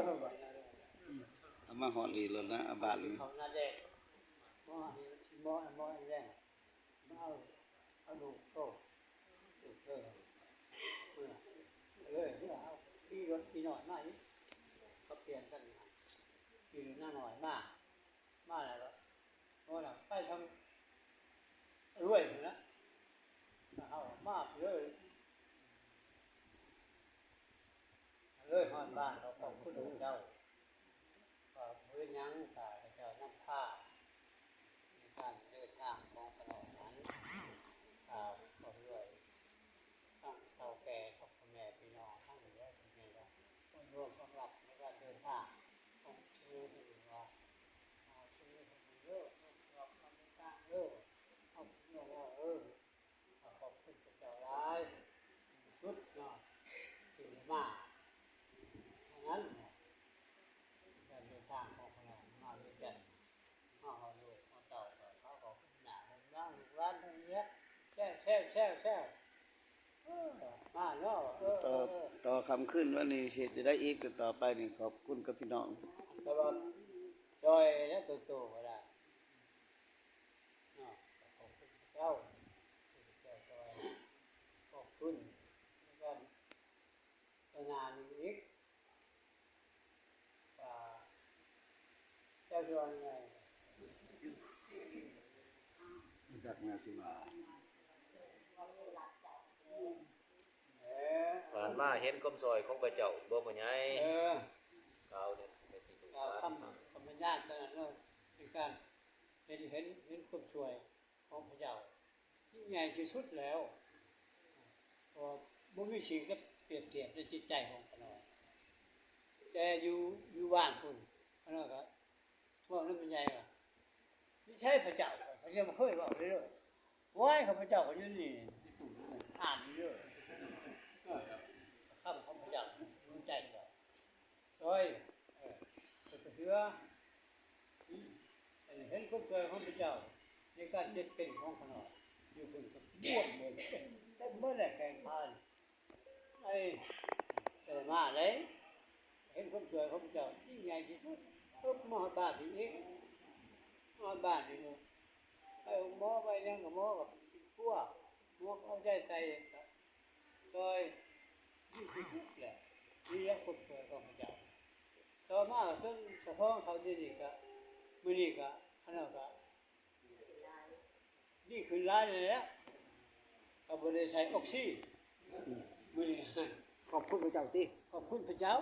ເອົາມາຮອດນີ້ແລ້ວນະ ອາບາດນີ້ ເຂົາໜ້າແດງ ໝໍນີ້ ໝໍ ໝໍແດງ ມາເອົາ ເອົາລູກໂຕ ລູກເອີ ເອີ ເອີ ເອົາຂີ່ລົດຂີ່ນ້ອຍມາອີກ ເຂົາປ່ຽນກັນ ຂີ່ນາງນ້ອຍມາ ມາແລ້ວກໍ ໂອ້ນະ ໄປທາງລວຍພຸ້ນນະ ເຮົາມາເລີຍ ເລີຍຮອດບ້ານ ກໍຂອບຄຸນເຈົ້າ ກໍບໍ່ເປັນຫຍັງ ຂ້າພະເຈົ້ານຳພາ ໃນການເດີນທາງຂອງຂະນ້ອຍນັ້ນ ກໍເພື່ອທັງເຖົ້າແກ່ ພໍ່ແມ່ພີ່ນ້ອງ ທັງເຫຼືອແມ່ນວ່າ ຄວາມຮ່ວມຄວາມລັບໃນການເດີນທາງຂອງຊີວິດນີ້ວ່າ ອາ ຊີວິດນີ້ເດີ ຄວາມລັບຄວາມຕ່າງເດີ ເຮົາເມື່ອແລ້ວ ເອີ ຂອບຄຸນພະເຈົ້າຫຼາຍທີ່ສຸດເນາະ ທີ່ໄດ້ມາ ເທົ່ານັ້ນແຫຼະ ການເດີນທາງຂອງພວກເຮົາມາດ້ວຍກັນ ມາຮອດລູກຮອດເຕົ້າ ເຂົາກໍຫາລູກຫຼານ ລູກຫຼານທັງເນີ້ຍ ແຊວໆໆໆ ເອີ ມາເນາະ ເອີ ຕໍ່ ເອີ ຕໍ່ຄ່ຳຄືນວັນນີ້ຊິເຮັດຈັ່ງໃດອີກ ຕໍ່ໄປນີ້ ຂອບຄຸນກັບພີ່ນ້ອງ ແຕ່ວ່າຈ່ອຍແລ້ວ ໂຕໆກໍໄດ້ ເນາະ ຂອບຄຸນພະເຈົ້າ ທີ່ພະເຈົ້າຊ່ອຍ ຂອບຄຸນນຳກັນ ຕໍ່ໜ້ານີ້ອີກ ວ່າເຈົ້າຊິວ່າແນວໃດ ຈັກແນວຊິວ່າ ເອີ ຜ່ານມາເຫັນຄວາມຊ່ອຍຂອງພະເຈົ້າບໍ່ ພໍ່ໃຫຍ່? ເອີ ກ່າວເຖິງແມ່ນທີ່ ກ່າວຄຳ ຄຳບັນຍາຍຕອນນັ້ນເນາະ ເປັນການ ເຫັນ ເຫັນ ເຫັນຄວາມຊ່ອຍຂອງພະເຈົ້າທີ່ໃຫຍ່ທີ່ສຸດແລ້ວ ເພາະວ່າບໍ່ມີສິ່ງຈະປຽບທຽບໃນຈິດໃຈຂອງຂ້ານ້ອຍ ແຕ່ຢູ່ ຢູ່ບ້ານພຸ້ນ ຂ້ານ້ອຍກໍເວົ້ານຳແມ່ໃຫຍ່ວ່າ ຢູ່ໃສພະເຈົ້າ? ຂ້າຍັງບໍ່ເຄີຍເວົ້າເລີຍ ໂອ້ຍ ຂ້າພະເຈົ້າກໍຢູ່ນີ້ ຢູ່ຕູ້ນີ້ ອ່ານຢູ່ເດີ ເອີ ຄຳຂອງພະເຈົ້າຢູ່ໃນໃຈເຈົ້າ ຊ່ອຍ ເອີ ເພິ່ນກໍເຊື່ອ ເຫັນຄວາມຊ່ອຍຂອງພະເຈົ້າໃນການເຈັບເປັນຂອງຂ້ານ້ອຍ ຢູ່ເພິ່ນກໍບວມເໝິດ ເຕັມເໝິດແຫຼະແຂງຂາ ໄອ້ ກໍໄດ້ມາເດ້ ເຫັນຄວາມຊ່ອຍຂອງພະເຈົ້າຍິ່ງໃຫຍ່ທີ່ສຸດ ເອີ ມາຮອດບ້ານນີ້ອີກ ມາຮອດບ້ານນີ້ ໄປໂຮງໝໍ ໄປຫຍັງກໍໝໍກໍກິນຄົວ ໝໍກໍເອົາໃຈໃສ່ ຊ່ອຍດີທີ່ສຸດແຫຼະ ນີ້ແຫຼະຄວາມຊ່ອຍຂອງພະເຈົ້າ ຕໍ່ມາຈົນສະທ້ອງເຂົາດຽວນີ້ກະ ມື້ນີ້ກະ ອັນນັ້ນກະດີຂຶ້ນຫຼາຍແລ້ວ ກະບໍ່ໄດ້ໃສ່ອອກຊີ ມື້ນີ້ ຂອບຄຸນພະເຈົ້າຕິ ຂອບຄຸນພະເຈົ້າ